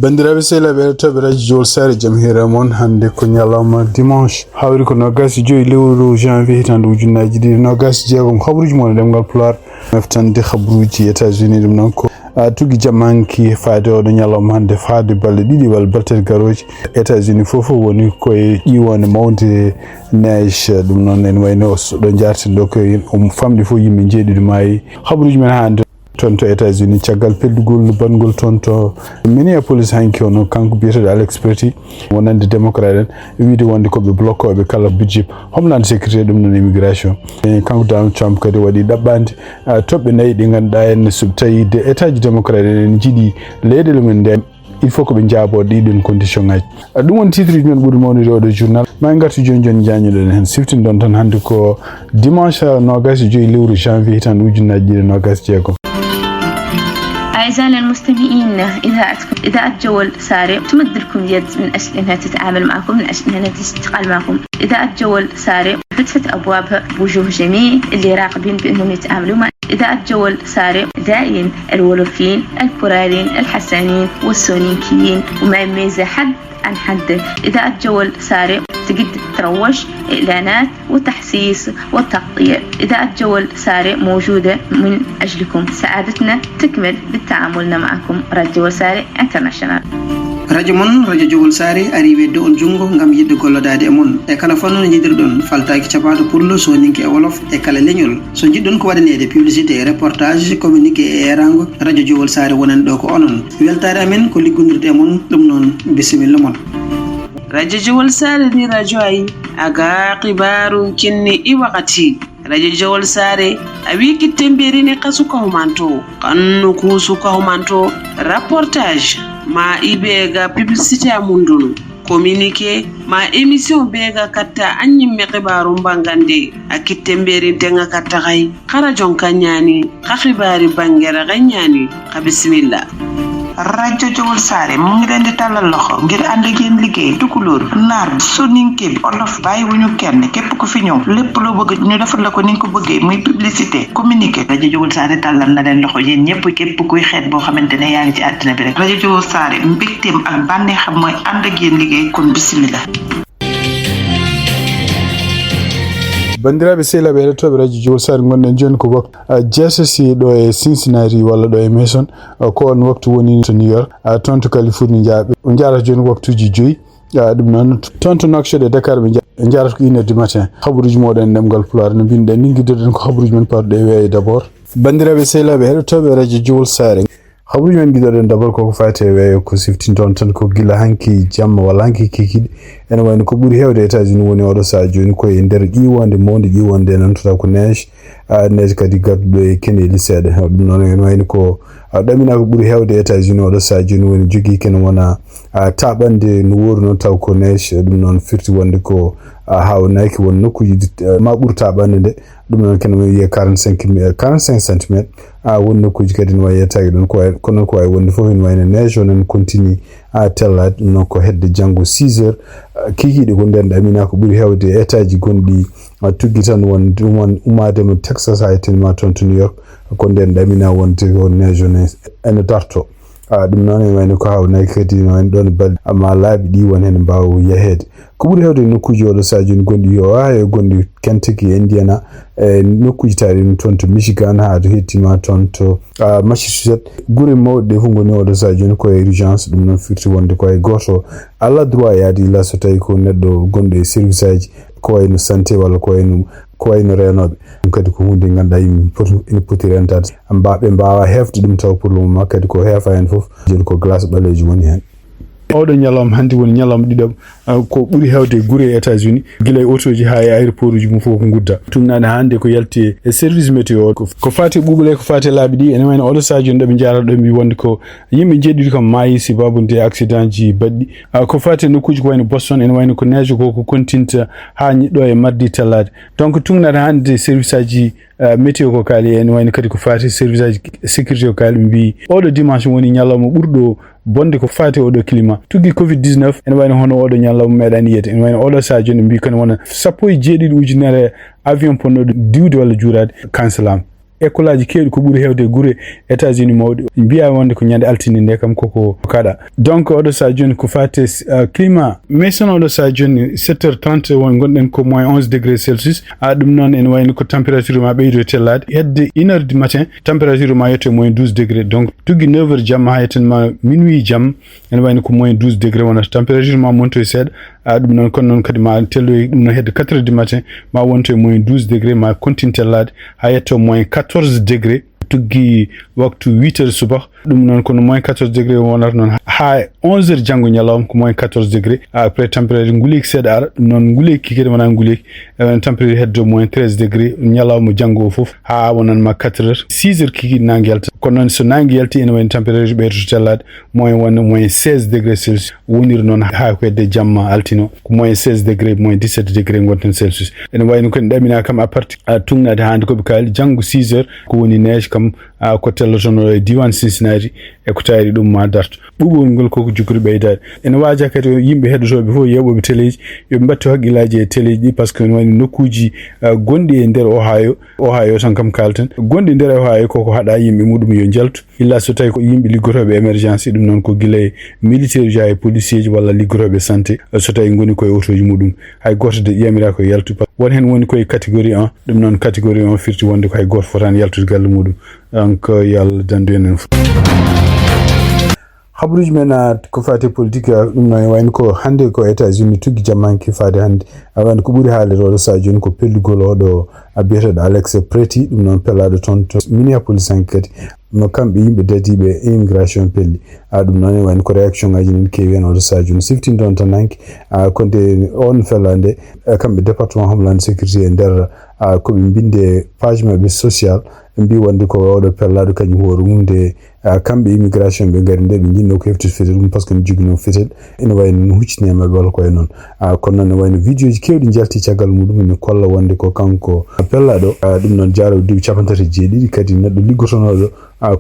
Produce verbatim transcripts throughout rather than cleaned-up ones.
Banndiraaɓe sehilaaɓe heɗotooɓe radio Jowol Saare, jam hiire mon. Hannde ko ñalawma dimanche, hawri ko noogaas e joy lewru janvier hitaande ujunnaaji ɗiɗi noogaas e jeegom. Habaruuji mon e ɗemngal Pulaar, moftande habaruuji États-Unis. Ɗum noon ko, a, tuggi jam hanki faade oɗo ñalawma hannde, faade balɗe ɗiɗi walla balɗe tati garooji. États-Unis fof woni koye ƴiiwonde mawnde neige. Ɗum noon ene wayno so ɗo njaarten ɗo ko, um, famɗi fof yimɓe jeeɗiɗo maayi. Habaruuji men hannde toon to États-Unis, caggal peddugol banngol toon to Minneapolis hanki, hono kanko biyeteeɗo Alex Perti, wonande démocrate en, wiide wonde ko ɓe bloqué ɓe kala budget Homeland Security, ɗum noon immigration. E kanko Donald Trump kadi waɗi ɗaɓɓaande, a, toɓɓe nayi ɗe ngannduɗaa en, so tawii de État ji démocrate en, en njiɗi leyɗeele men nde, il faut ko ɓe njaabo ɗiɗon condition ngaji. A, ɗum woni titre uji men ɓuri mawnude oɗo journal. Ma en ngartu jooni jooni, njaññuɗen heen. Siftindon tan hannde ko dimanche noogaas e joy lewru janvier hitaande ujunnaaji ɗiɗi noogaas e jeegom. أعزائنا المستمعين، إذاعتكم إذاعة جول ساري تمد لكم اليد من أجل أنها تتعامل معكم، من أجل أنها تشتغل معكم. إذاعة جول ساري فتحت أبوابها بوجوه جميل اللي راغبين بأنهم يتعاملوا مع إذاعة جول ساري. داعين الولوفيين، الكوراليين، الحسانيين والسونيكيين، وما يميز حد عن حد. إذاعة جول ساري تقد تروج، إعلانات وتحسيس وتغطية. إذاعة جول ساري موجودة من أجلكم. سعادتنا تكمل بالتعامل معكم. راديو جول ساري انترناشونال. Radio mon, radio Jowol Saare, ari weddo on junngo ngam yiɗde gollodaade e mon. E kala fannu no njiɗirɗon, faltaaki capaato pullo, sooninke e wolof, e kala leñol. So njiɗɗon ko waɗaneede publicité, reportage, communiqué e eeraango, radio Jowol Saare wonani ɗo ko onon. Weltaare amen ko liggondirde e mon, ɗum noon, bisimilla mon. Radio Jowol Saare ndi radio ayi, aga xibaaru kinni i wakati. Radio Jowol Saare, a wi kitte mberini ka suka humanto, kannu ku suka humanto, reportage, ma ibe ga publicité a mundunu, communiqué, ma émission be ga katta an ñimme xibaaru mbangande, a kitte mberin tenga katta xay. Xara jon ka ñaani, xa xibaari bangere xa ñaani, xa bisimilla. Radio Jowol Saare mu ngi leen di tàllal loxo ngir ànd ak yéen liggéey. Tukulóor, naar, soninke bi, olof, bàyyiwuñu kenn. Képp ku fi ñëw, lépp loo bëgg ñu defal la ko ni nga ko bëggee, muy publicité, communiqué. Radio Jowol Saare tàllal na leen loxo yéen ñëpp, képp kuy xeet boo xamante ne yaa ngi ci àddina bi rek. Radio Jowol Saare, mbégteem ak bànneexam mooy ànd ak yéen liggéey, kon bisimilla. Banndiraaɓe sehilaaɓe heɗotooɓe radio Jowol Saare, ngonɗen jooni ko waktu, a, jeetati ɗo e Cincinnati walla ɗo e Mason, a, ko on waktu woni to New York, a, toon to Californie njaaɓe. O njaarata jooni waktuuji joyi, a, ɗum noon toon to Nouakchott e Dakar ɓe nja-, njaarata ko une heure du matin. Habaruuji mooɗon e ɗemngal Pulaar no mbinɗen ni, ngiɗirɗen ko habaruuji men pawɗe e weeyo d'abord. Banndiraaɓe sehilaaɓe heɗotooɓe radio Jowol Saare. Habaruuji men giɗoɗen d'abord koko faati e weeyo ko siftinton tan ko gila hanki jamma walla hanki kikiɗe. Ene wayno ko ɓuri heewde États-Unis woni oɗo saha jooni ko e nder ƴiwonde mawnde, ƴiwonde noon to taw ko neige, a, neige kadi garduɗo e keneeli seeɗa. Ɗum noon ene wayno ko, a, ɗamina ko ɓuri heewde États-Unis oɗo saha jooni woni jogii kene wona, a, taɓande no wooru noon taw ko neige. Ɗum noon firti wonde ko, a, haawnaki won nokkuuji, a, ma ɓur taɓande nde. Ɗum noon kene woni wiye quarante-cinq mi-, quarante-cinq centimètres. A, won nokkuuji kadi no wayi yettaaki ɗon, ko wayi, kono ko wayi wonde fof ene wayno neige o nan continue, a, tellaade. Ɗum noon ko hedde janngo six heures, a, kikiiɗe ko nden ɗamina ko ɓuri heewde e état ji gonɗi, a, tuggi tan won, ɗum won ummaade mo Texas haa yettinma toon to New York, ko nden ɗamina wonde ko neige o ne ene darto. A, ɗum noon ene wayno ko haawnaki kadi no wayno ɗon balɗe, amma laabi ɗi won heen mbaawa yaheede. Ko ɓuri heewde e nokkuuji oɗo saha jooni gonɗi Ohio, gonɗi Kentucky, Indiana, e nokkuuji taariɗi toon to Michigan, haa to hettima toon to, a, Massachusetts. Gure mawɗe ɗe fof ngoni oɗo saha jooni ko e urgence, ɗum noon firti wonde ko hay gooto alaa droit yaade ila so tawi ko neɗɗo gonɗo e service aji, ko wayno santé walla ko wayno, ko wayno reenooɓe. Ɗum kadi ko huunde nde ngannduɗaa yimɓe poti, ene poti rentaade. Mba-, ɓe mbaawa heefde ɗum taw pour le moment kadi ko heefa heen fof, jooni ko glace ɓaleejo woni heen. Oɗo ñalawma hannde woni ñalawma ɗiɗaɓo, ah, ko ɓuri heewde e gure e États-Unis, gila e otooji haa e aéroport uji mum fof ko ngudda. Tugnaade hannde ko yalti e service météo, ko, ko faati e ɓuuɓule, ko faati e laabi ɗi, ene wayno oɗo saha jooni ɗo ɓe njaarata ɗo mbi wonde ko yimɓe jeeɗiɗo kam maayi sababu nde accident ji baɗɗi. Ah, ko faati e nokkuuji ko wayno Boston, ene wayno ko neige ko, ko kontinta haa ñi-, ɗo e mardi tallaade. Donc, tugnaade hannde service aji, ah, météo ko kaali, ene wayno kadi ko faati service aji sécurité ko kaali, ɓe mbi oɗo dimanche woni ñalawma ɓurɗo bonde ko faati oɗo climat. Tuggi covid dix-neuf, ene wayno hono oɗo ñalawma meeɗani yiyde. Ene wayno oɗo saha jooni ɓe mbi kadi wona sappo e jeeɗiɗi ujunere avion ponnoɗo diwde walla juuraade kanselama. École aji keewɗi ko ɓuri heewde e gure États-Unis mawɗi, mbiyaa wonde ko ñande altine nde kam koko kaɗa. Donc oɗo saha jooni ko fate uh, climat. Mais sono oɗo saha jooni sept heures trente won gonɗen ko moins onze degré Celsius. A ɗum noon ene wayno ko température ma ɓeydo tellaade. Hedde une heure du matin, température ma yetto moins douze degré. Donc tuggi neuf heures jamma ha yetten ma minuit jamma, ene wayno ko moins douze degré wonata. Température ma monto e seeɗa. A ɗum noon kono noon kadi ma telloy ɗum no hedde quatre heures du matin, ma wonto e moins douze degré, ma continue tellaade ha yetto moins quatorze degré. Tuggi waktu huit heures subaka. Ɗum noon kono moins quatorze degré wonata noon ha onze heures janngo ñalawma ko moins quatorze degré. Après température nguleeki seeɗa ara. Ɗum noon nguleeki kadi wona nguleeki. Ewen température heddo moins treize degré ñalawma janngo o fof ha wonan ma quatre heures, six heures kiki nangue yalta. Kono noon so nangue yalti ene wayno température ɓeydoto tellaade, moins wonno moins seize degré Celsius. Woniri noon ha ko hedde jamma altino ko moins seize degré, moins dix-sept degré gonten Celsius. Ene wayno kadi ɗamina kam à partir a tugnaade hande koɓe kaali janngo six heures ko woni neige kam a ko tellotono e diwan Cincinnati e ko taari ɗum ma darto. Ɓuuɓol ngol koko jogori ɓeydaade. Ene waaja kadi yimɓe heɗotooɓe fof yeeɓooɓe teleeji yoɓe mbattu haqqillaaji e teleeji ɗi, par ce que no wayno nokkuuji uh, gonɗi e nder Ohio. Ohio tan kam kalten gonɗi nder Ohio koko haɗa yimɓe muɗum yo njaltu. Illa so tawi ko yimɓe liggotooɓe émergence ɗum noon ko gila e militaire uji ha e policier ji walla liggotooɓe santé. So tawi ngoni koye otoji muɗum hay goto de ƴamira ko yaltu. Won hen woni koye catégorie un. Ɗum noon catégorie un firti wonde ko hay goto fotani yaltude galle muɗum. Donc yo Allah dandu en en fof. Habaruji men uh, ko fati politique uh, ɗum noon wayno ko hande ko États-Unis tuggi jammanke fade hande. Aɗa wayno ko ɓuri haalirde oɗo saha joni ko pellugol oɗo a biyeteɗo Alex Preti. Ɗum noon pellaɗo toon to Minneapolis hanki kadi no kamɓe yimɓe dadiɓe immigration pelli. A ɗum noon e wayno ko réaction ngaji nen keewi hen oɗo saha joni siftin ɗon tan hanki. A konde on fellande kamɓe département homeland sécurité e nder a koɓe mbinde page maɓɓe social ɓe mbi wonde ko oɗo pellaɗo kañum hoore mum nde kamɓe immigration ɓe ngari nde ɓe jinno ko heftude fetel ɗum par ce que ne jogino fetel. Ene wayno no huccini e maɓɓe walla koye noon. Kono noon ne wayno vidéo ji kewɗi jalti caggal muɗum ene kolla wonde ko kanko pellaɗo. Ɗum noon jaaro duuɓi capantati e jeeɗiɗi kadi neɗɗo liggotonoɗo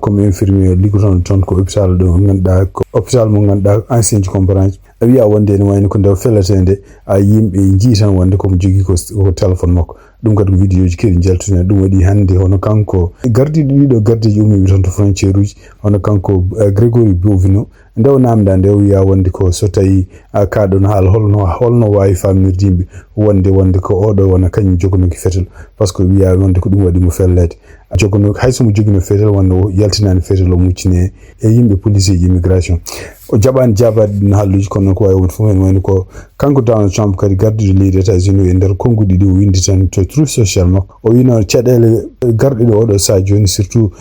comme infirmier liggotono toon ko hôpital ɗo ganduɗa ko hôpital mo ganduɗa ancien ji compagnie. A wiya wonde ene wayno ko nde felletende a yimɓe jii tan wonde komo jogui ko téléphone makko. Ɗum kadi ko vidéo ji keeɗi jaltuno ɗum waɗi hande hono kanko gardiɗo ɗiɗo gardeji ummiɓe toon to frontière uji hono kanko Grégory Bovino. Nde o namda nde o wiya wonde ko so tawi kaɗon haala holno holno wawi famnirde yimɓe wonde wonde ko oɗo wona kañum jogonoki fetel. Par ce que wiya wonde ko ɗum waɗi mo fellede jogono hayso mo jogino fetel wonde o yaltinani fetel o muccine e yimɓe police ji immigration. O jaɓani jabaade ɗin halluuji kono noon ko wawi wonde fof en wayno ko kanko Donald Trump kadi gardiɗo leydi États-Unis e nder konnguɗi ɗi o windi tan to Truth Social makko o wino caɗeele garɗiɗo oɗo saha joni surtout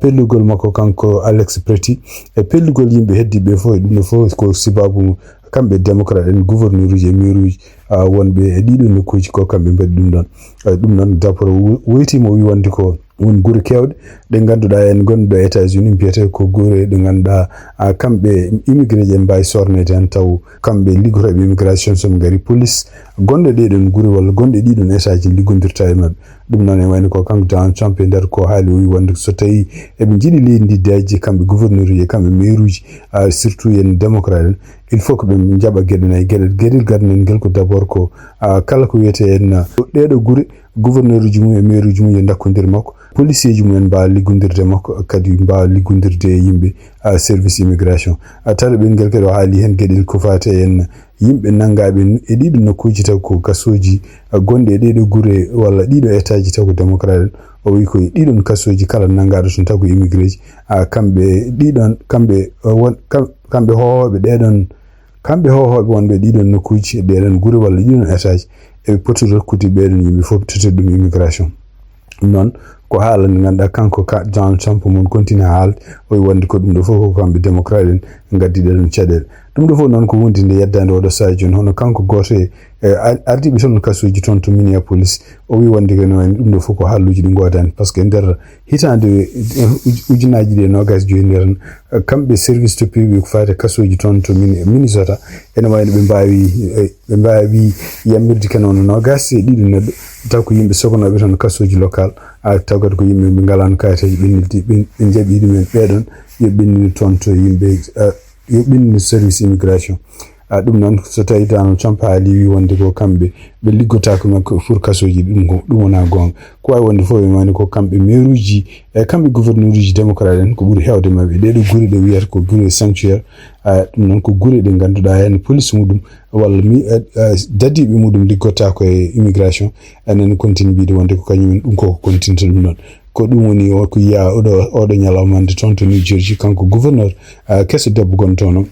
pellugol makko kanko Alex Preti e pellugol yimɓe heddiɓe fof e ɗum ɗo fof ko sibabu kamɓe démocrate en gouverneur uji e maire uji wonɓe e ɗiɗo nokkuji ko kamɓe mbaɗi ɗum ɗon. Ɗum noon daporo woytima o wi wonde ko won gure kewɗe ɗe ngannduɗaa en ngonɗo États-Unis mbiyetee ko gure ɗe ngannduɗaa kamɓe immigré ji en mbaawi sorneede heen taw kamɓe liggotooɓe immigration so ɓe ngari police gonɗo ɗee ɗoon gure walla gonɗo ɗii ɗoon état ji liggondirta e maɓɓe. Ɗum noon e wayno ko kanko Donald Trump e nder ko haali o wi wonde so tawii eɓe njiɗi leydi ndi daaji kamɓe gouverneur uji e kamɓe maire uji surtout yen démocrate en il faut que ɓe njaɓa geɗe nayi geɗe geɗel gadnel ngel ko d' abord ko kala ko wiyetee en ɗeeɗo gure gouverneur uji mum e maire uji mum yo ndakkondir makko policier ji mum en mbaawa liggondirde makko kadi mbaawa liggondirde e yimɓe service immigration tawi ɓe ngel kadi o haali heen geɗel ko faati en yimɓe nanngaɓe e ɗiɗo nokkuji taw ko gasoji gonɗi e ɗiɗo gure walla ɗiɗo étaji taw ko démocrate o wi ko e ɗiɗon kasoji kala nanngaɗo toon taw ko immigré ji kamɓe ɗiɗon kamɓe won kamɓe hohoɓe ɗeɗon kamɓe hohoɓe wonɓe ɗiɗon nokkuji ɗeɗon gure walla ɗiɗon étaji eɓe poti rokkude ɓeɗon yimɓe fof tottiri ɗum immigration. Ɗum noon ko haala nde ngannduɗaa kanko ka Donald Trump mon continue haalde o wi wonde ko ɗum ɗo fof ko kamɓe démocrate en ngaddiɗe ɗum caɗeele. Ɗum ɗo fof noon ko wonde nde yeddaande oɗo saha jooni hono kanko gooto e ardiiɓe toon kasuuji toon to Minneapolis o wi wonde ko no wayno ɗum ɗo fof ko haalluuji ɗi ngoodani par ce que e nder hitaande ujunaaji ɗi e noogaas joyi nder kamɓe service to piiɓe ko faati kasuuji toon to Minnesota ene wayno ɓe mbaawi ɓe mbaawi yammirde kene wona noogaas e ɗiɗo neɗɗo taw ko yimɓe sogonooɓe toon kasuuji local taw kadi ko yimɓe ɓe ngalaano kayeteeji ɓe neldi ɓe njaɓi ɗumen ɓeɗon yo ɓennini toon to yimɓe yo ɓennini service immigration. A ɗum noon, so tawi Donald Trump haali, wi wonde ko kamɓe ɓe liggotaako makko pour kasooji, ɗum ko, ɗum wonaa goonga. Ko waawi wonde fof, ɓe maani ko kamɓe meeruuji, e kamɓe gouverneuruuji démocrate en, ko ɓuri heewde maɓɓe. Ɗee ɗoo gure ɗe wiyata ko gure sanctuaire, a, ɗum noon ko gure ɗe ngannduɗaa heen police muɗum walla mi, a, a, dadiiɓe muɗum liggotaako e immigration, enen continue wiyde wonde ko kañum en, ɗum koko continue ɗum noon. Ko ɗum woni o ko yiyaa oɗo, oɗo ñalawma hannde toon to New Jersey, kanko gouverneur, a, keso debbo gonɗo toon o.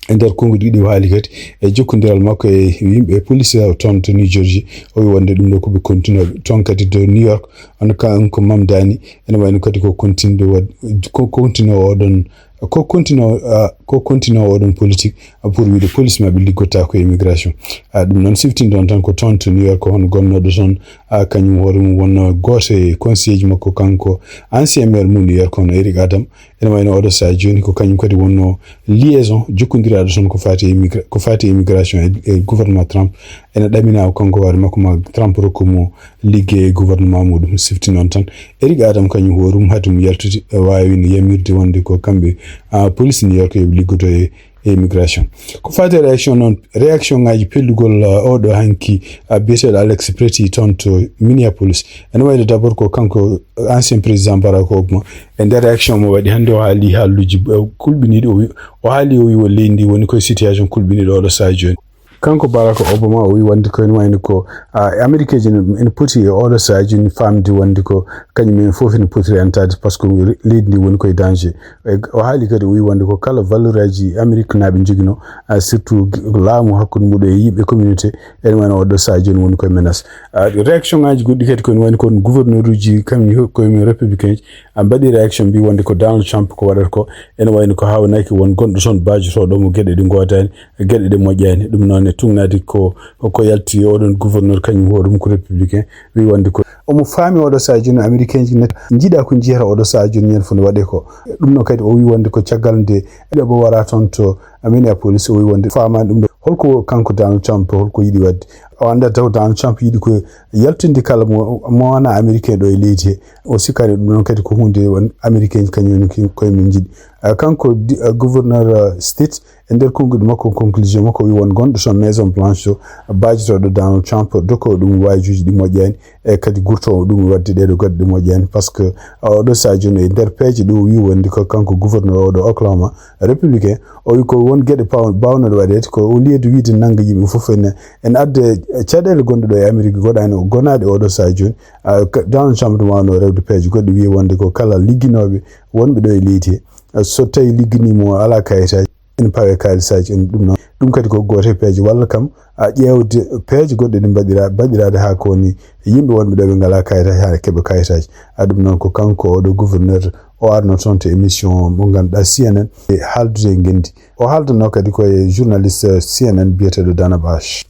E nder konnguɗi ɗi o haali kadi e jokkondiral makko e yimɓe e police toon to New Jersey, o wi wonde ɗum ɗo ko ɓe continue toon kadi to New York, on kanko Mamdani, ene wayno kadi ko continue waɗ-, ko continue oɗon, ko continue, ah, ko continue oɗon politique, ah, pour wiyde police maɓɓe liggotaako e immigration. Ah, ɗum noon siftinɗon tan ko toon to New York, hono gonnoɗo toon, ah, kañum hoore mum wonno gooto e conseiller ji makko, kanko ancien maire mo New York, hono Eric Adam. Ene wayno oɗo sahaa jooni ko kañum kadi wonno liaison jokkondiraaɗo toon ko faati e immigra-, ko faati e immigration e, e gouvernement Trump. Ene ɗaminaa o kanko hoore makko ma Trump rokku mo liggey e gouvernement muɗum. Sifti noon tan Eric Adam kañum hoore mum haade mum yaltude, e waawi no yamirde wonde ko kamɓe, ah, police New York yoɓe liggodo e, e immigration. Ko faati e réaction noon, réaction ngaji pellugol, ah, oɗo hanki, ah, biyeteeɗo Alex Pretti toon to Minneapolis. Ene wayno d'abord ko kanko ancien président Barack Obama. E nder réaction mo waɗi hannde, o haali haaluuji, eh, kulɓiniiɗi. O wi, o haali, o wi o leydi ndi woni koye situation kulɓiniiɗo oɗo sahaa jooni. Kanko Barack Obama o wi wonde ko ene wayno ko, ah, Amerikaaji ene, ene poti e oɗo sahaa jooni faamde wonde ko kañum en fof ene poti rentaade, par ce que leydi ndi woni koye danger. E o haali kadi, o wi wonde ko kala valeur aji Ameriknaaɓe njogino, ah, surtout laamu hakkunde muɗum e yimɓe communauté, ene wayno oɗo sahaa jooni woni koye menace. Ah, réaction ngaji goɗɗi kadi ko ene wayno ko gouverneur uji kam koye mum républicain ji, a mbaɗi réaction mbi wonde ko Donald Trump ko waɗata ko, ene wayno ko haawnaki won gonɗo toon baajotoɗo mo geɗe ɗe goodaani, geɗe ɗe moƴƴaani. Ɗum noon e tugnaade ko, ko yalti oɗon gouverneur kañum hoore mum ko républicain, wi wonde ko omo faami oɗo sahaa jooni Amerikaaji ne njiɗa ko njiyata oɗo sahaa jooni ñande fof no waɗe ko. Ɗum noon kadi o wi wonde ko caggal nde ɗiɗaɓo wara toon to Minneapolis, o wi wonde faamaani ɗum ɗo. Holko kanko Donald Trump, holko yiɗi waɗde? O anndaa taw Donald Trump yiɗi ko yaltinde kala mo, mo wonaa Amerikaajo ɗo e leydi he. O sikkaani ɗum ɗoon kadi ko huunde won Amerikaajo kañum woni ko, koye mum njiɗi. Ah, kanko di-, ah, gouverneur, ah, Stitt, e nder konnguɗi makko, conclusion makko, o wi won gonɗo toon Maison Blanche to, baajotoɗo Donald Trump, dokkoowo ɗum waajuuji ɗi moƴƴaani, e kadi gurtoowo ɗum waɗde ɗee ɗoo geɗe ɗe moƴƴaani. Par ce que, ah, oɗo sahaa jooni e nder peeje ɗo o wi wonde ko kanko gouverneur oɗo Oklahoma, républicain, o wi ko won geɗe paw-, baawnooɗe waɗeede, ko au lieu de wiyde nannga yimɓe fof ene, ene adda caɗeele gonɗe ɗo e Amerique goɗaani o gonaade oɗo sahaa jooni. Ah, ka-, Donald Trump ɗum waawno rewde peeje goɗɗe, wiye wonde ko kala ligginooɓe wonɓe ɗo e leydi he, ah, so tawi ligginii mo alaa kayitaaji, ene pawe kaalisaaji en ɗum noon. Ɗum kadi ko gooto e peeje walla kam, ah, ƴeewde peeje goɗɗe ɗe mbaɗira-, mbaɗiraade haa ko woni yimɓe wonɓe ɗo ɓe ngalaa kayitaaji haa keɓa kayitaaji. Ah, ɗum noon ko kanko oɗo gouverneur o arno toon to émission mo ngannduɗaa C N N e haaldude e ngenndi. O haaldanno kadi ko e journaliste C N N biyeteeɗo Dana Bash.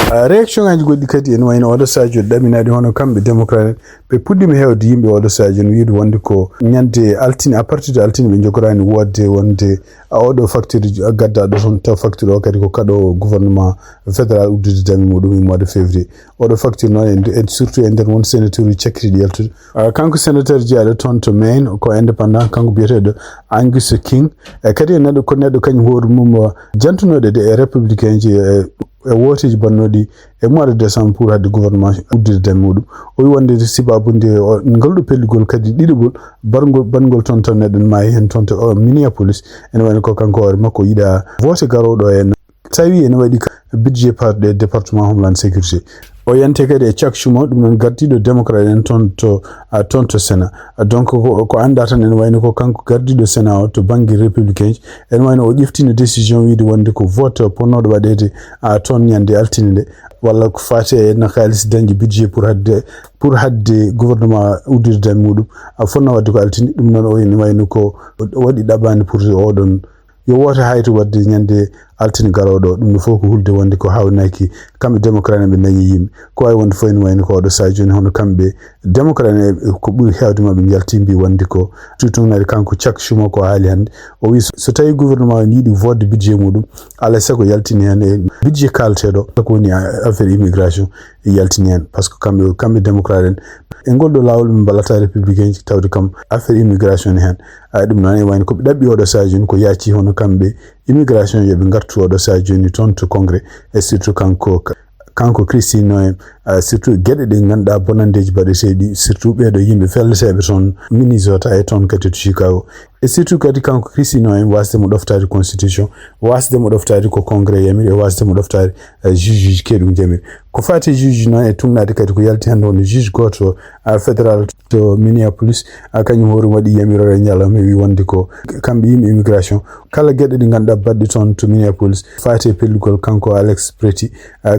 Ah, réaction ngaji goɗɗi kadi ene wayno oɗo sahaa jooni ɗaminaɗi hono kamɓe démocrate ɓe puɗɗiima heewde yimɓe oɗo sahaa jooni wiyde wonde ko ñande altine, à partir de altine ɓe njogoraani woodde wonde, ah, oɗo facture gaddaaɗo toon, taw facture o kadi ko kaɗo gouvernement fédéral uddude dame muɗum e mois de février. Oɗo facture noon en, en surtout e nder won sénateur uji cakkitii yaltude. Ah, kanko sénateur jeyaaɗo toon to Maine ko indépendant, kanko biyeteeɗo Angus King. E kadi e neɗɗo, ko neɗɗo kañum hoore mum, ah, jantunooɗo de e républicain ji, e, e wooteeji bannooɗi e mois de décembre pour haɗde gouvernement uddude dame muɗum. O wi wonde sibaabu nde o, ngal ɗo pellugol kadi ɗiɗaɓol barngol, banngol toon to neɗɗo maayi heen toon to, o, Minneapolis. Ene wayno ko kanko hoore makko yiɗa vote garooɗo en. Tawi ene waɗi ka budget par ɗe département Homeland Sécurité. O yante kadi e Chuck Schumer, ɗum noon gardiiɗo démocrate en toon to, ah, toon to Sénat. Ah, donc ko, ko anndaa tan ene wayno ko kanko gardiiɗo Sénat o to bannge républicain ji. Ene wayno o ƴeftino décision wiyde wonde ko vote potnooɗo waɗeede, ah, toon ñande altine nde, walla ko faati e no kaalis dañde budget pour haɗde, pour haɗde gouvernement uddude dame muɗum, ah, fotnoo waɗde ko altine. Ɗum noon o ene wayno ko o waɗi ɗaɓɓaande pour oɗon yo woote hayto waɗde ñande altine garooɗo. Ɗum ɗo fof ko hulde wonde ko haawnaaki kamɓe démocrate en ɓe dañi yimɓe. Ko waawi wonde fof ene wayno ko oɗo sahaa jooni hono kamɓe démocrate en ko ɓuri heewde maɓɓe njalti mbi wonde ko tutunnaade kanko Chuck Schumer ko haali hannde. O wi so, so tawi gouvernement o yiɗi vote budget muɗum, alaa e sago yaltini heen e budget kaalateeɗo ko woni a-, affaire immigration yaltini heen. Par ce que kamɓe, kamɓe démocrate en e ngol ɗo laawol ɓe mballata républicain ji tawde kam affaire immigration ne heen. Ay, ɗum noon e wayno ko ɓe ɗaɓɓi oɗo sahaa jooni ko yaaci hono kamɓe immigration yo ɓe ngartu oɗo saha jooni toon to Congrès, e surtout kanko, kanko Christie Noem, surtout geɗe ɗe ngannduɗaa bonanndeeji baɗeteeɗi, surtout ɓeeɗo yimɓe felleteeɓe toon Minnesota e toon kadi to Chicago. E surtout kadi kanko Christie Noem wasde mo ɗoftaade constitution, wasde mo ɗoftaade ko Congrès yamiri, e wasde mo ɗoftaade juge uji keɗum jamiri. Ko faati juge noon e tugnaade kadi ko yalti hannde wonde juge gooto fédéral to Minneapolis, kañum hoore waɗi yamiroore ñalawma, wi wonde ko kamɓe yimɓe immigration, kala geɗe ɗe ngannduɗaa baɗɗe toon to Minneapolis faati e pellugol kanko Alex Pretti,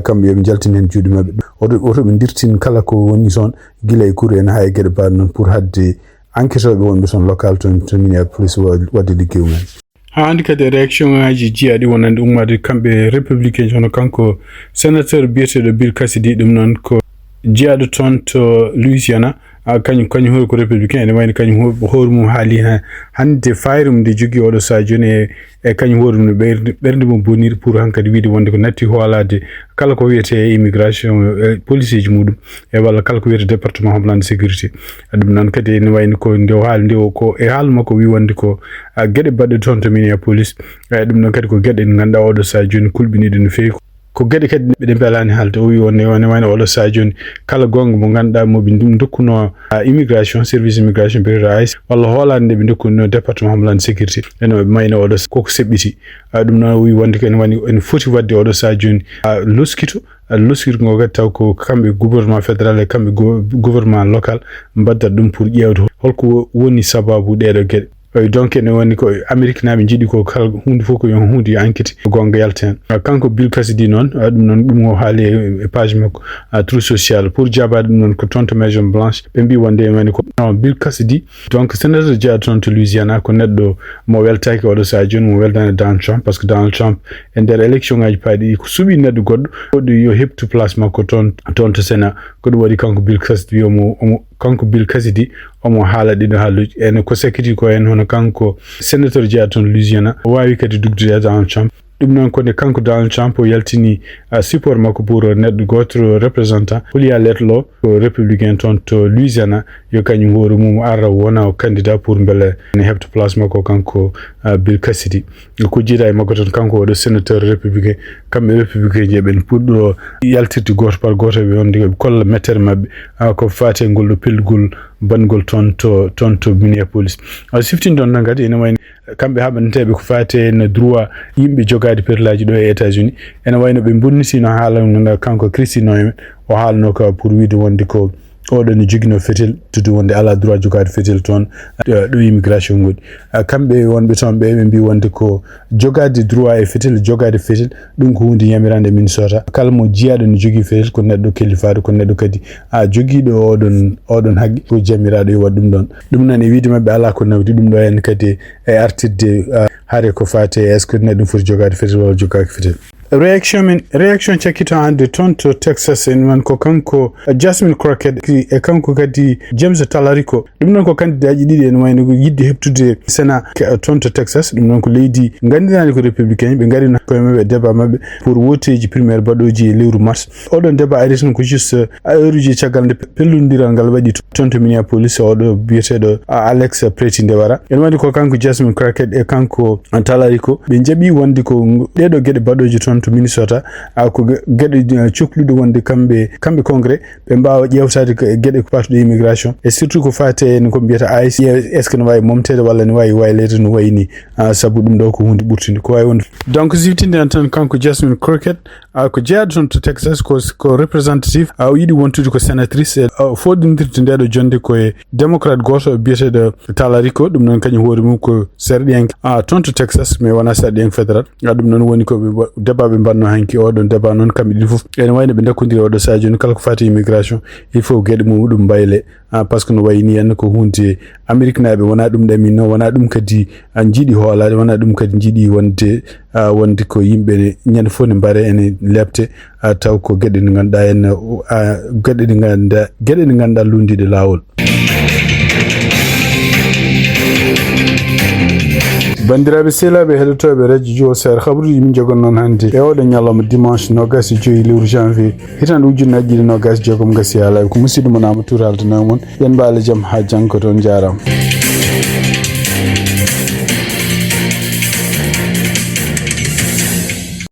kamɓe yoɓe njaltin heen juuɗe maɓɓe. Oto, oto ɓe ndirtin kala ko woni toon, gila e kuru en haa e geɗe mbaɗe noon, pour haɗde enquêtooɓe wonɓe toon local toon to Minneapolis wa-, waɗde liggeey mumen. Haa hannde kadi e réaction ngaaji jiyaaɗi wonande ummaade kamɓe républicain, hono kanko sénateur biyeteeɗo Bill Cassidy, ɗum noon ko jiyaaɗo toon to Louisiana, a, kañum, kañum hoore ko républicain, ene wayno kañum ho-, hoore mum haali ha-, hannde fayre mum nde jogii oɗo saha jooni e, e kañum hoore mum no ɓernde, ɓernde mum boniri pour hankadi wiide wonde ko natti hoolaade kala ko wiyetee immigration, e police ji muɗum, e walla kala ko wiyetee département homeland sécurité. Ɗum noon kadi ene wayno ko nde o haali nde o ko e haala makko wi wonde ko, a, geɗe baɗɗe toon to Minneapolis. E ɗum noon kadi ko geɗe ɗe ngannduɗaa oɗo saha jooni kulɓiniiɗe no feewi. Ko geɗe kadi ɗe mbelaani haalde. O wi wonde ene wayno oɗo saha jooni kala goonga mo ngannduɗaa mo ɓe ndum-, ndokkuno, a, immigration, service immigration, biyeteeɗo ice, walla hoolaade nde ɓe ndokkuno département homeland sécurité. Ene wayno oɗo s-, koko seɓɓiti. A, ɗum noon o wi wonde ko ene wayno ene foti waɗde oɗo saha jooni, a, loskito, a, loskirgo kadi taw ko kamɓe gouvernement fédéral e kamɓe gou-, gouvernement local mbaddata ɗum pour ƴeewde holko wo-, woni sababu ɗeeɗo geɗe. Eyi, donc ene woni ko Ameriknaaɓe njiɗi ko kala huunde fof ko yo huunde yo enquête goonga yalta heen. A, kanko Bill Cassidy noon, a, ɗum noon ɗum o haali e, e page makko, a, Truth Social pour jaabaade ɗum noon ko toon to Maison Blanche. Ɓe mbii wonde ene wayno ko, non, Bill Cassidy, donc sénateur jeyaaɗo toon to Louisiana, ko neɗɗo mo weltaaki oɗo saha jooni, mo weltaani Donald Trump, par ce que Donald Trump e nder élection ngaaji paaɗi ɗi ko suɓii neɗɗo goɗɗo, waɗi yo heɓtu place makko toon, toon to Sénat. Ko ɗum waɗi kanko Bill Cassidy wi omo, omo, kanko Bill Cassidy omo haala ɗiɗo haalluuji. Ene ko sakkiti ko en hono kanko sénateur jeyaaɗo toon Louisiana, o waawi kadi dugdude e Donald Trump. Ɗum noon ko nde kanko Donald Trump o yaltini, a, support makko pour neɗɗo gooto représentant, Julia Letlow, ko républicain toon to Louisiana, yo kañum hoore mum ar wona o candidat pour mbele ne heɓta place makko kanko, a, Bill Cassidy. Ko jiidaa e makko toon, kanko oɗo sénateur républicain, kamɓe républicain ji ɓen puɗɗo yaltirde gooto par gooto, ɓe wonde ɓe kolla mettere maɓɓe, a, ko faati e ngol ɗo pellugol banngol toon to, toon to Minneapolis. A, siftinɗon tan kadi ene wayno kamɓe haɓanteeɓe ko faati e no droit yimɓe jogaade perlaaji ɗo e États-Unis. Ene wayno ɓe bonnitiino haala mo ngannduɗaa kanko Christie Noem, o haalno ka pour wiide wonde ko oɗo ne joginoo fetel, todde wonde alaa droit jogaade fetel toon, eh, ɗo immigration ngoni. Ah, kamɓe wonɓe toon ɓe, ɓe mbii wonde ko jogaade droit e fetel, jogaade fetel, ɗum ko huunde yamiraande Minnesota. Kala mo jiyaaɗo ne jogii fetel, ko neɗɗo kellifaaɗo, ko neɗɗo kadi, ah, jogiiɗo oɗon, oɗon haqqe, ko jamiraaɗo e waɗ ɗum ɗoon. Ɗum noon e wiide maɓɓe alaa ko nawdi, ɗum ɗo en kadi e artirde, ah, hare ko faati e est-ce que neɗɗo foti jogaade fetel walla jogaaki fetel. Réaction men, réaction cakkito hannde toon to Texas en man ko kanko Jasmine Crockett e kanko kadi James Talarico. Ɗum noon ko kandidaaji ɗiɗi ene wayno ko yiɗde heɓtude Sénat ke-, toon to Texas. Ɗum noon ko leydi nganndiraandi ko républicain. Ɓe ngarino koye maɓɓe e débat maɓɓe pour woteeji primaire baɗooji e lewru mars. Oɗon débat ari tan ko juste, a, heure uji caggal nde pellondiral ngal waɗi to-, toon to Minneapolis, oɗo biyeteeɗo, a, Alex Pretti nde wara. Ene wayno ko kanko Jasmine Crockett e kanko Talarico, ɓe njaɓi wonde ko ng-, ɗeeɗo geɗe baɗooje toon to Minnesota, a, ko ge-, geɗe, a, cokluɗe wonde kamɓe, kamɓe Congrès, ɓe mbaawa ƴeewtaade ko e geɗe ko faatuɗe immigration, e surtout ko faati e no ko mbiyata ice, est-ce que no waawi momteede walla no waawi wayleede no wayi ni, a, sabu ɗum ɗo ko huunde ɓurtunde, ko waawi wonde. Donc, siftinde en tan kanko Jasmine Crockett, a, ko jeyaaɗo toon to Texas, ko, ko representative, a, o yiɗi wontude ko sénatrice, a, o fooɗondirde ndeeɗo jonnde ko e démocrate gooto biyeteeɗo Talarico, ɗum noon kañum hoore mum ko sarɗiyanke, a, toon to Texas, mais wonaa sarɗiyanke fédéral. A, ɗum noon woni ko ɓe wa-, débat ɓe mbaɗno hanki, oɗon débat noon kamɓe ɗiɗi fof. Ene wayno ɓe ndakkondiri oɗo saha jooni kala ko faati immigration, il faut geɗe mum ɗum mbayle. A, par ce que no wayi ni henna ko huunde Ameriknaaɓe, wonaa ɗum ɗaminno, wonaa ɗum kadi, a, njiɗi hoolaade, wonaa ɗum kadi njiɗi wonde, a, wonde ko yimɓe ne ñande fof ne mbare ene leepte, a, taw ko geɗe ɗe ngannduɗaa henna, a, geɗe ɗe ngannduɗaa, geɗe ɗe ngannduɗaa lunndiiɗe laawol. Banndiraaɓe sehilaaɓe heɗotooɓe Radio Jowol Seeɗa, kabaruuji min njogon noon hannde e oɗo ñalawma dimanche noogaas e joyi lewru janvier, hitaande ujunnaaji ɗiɗi noogaas e jeegom gasi haa laaɓi. Ko musiɗɗo mon Amadou Touré haaldanoo mon. Yen mbaale jam haa janngo, toon njaaraama.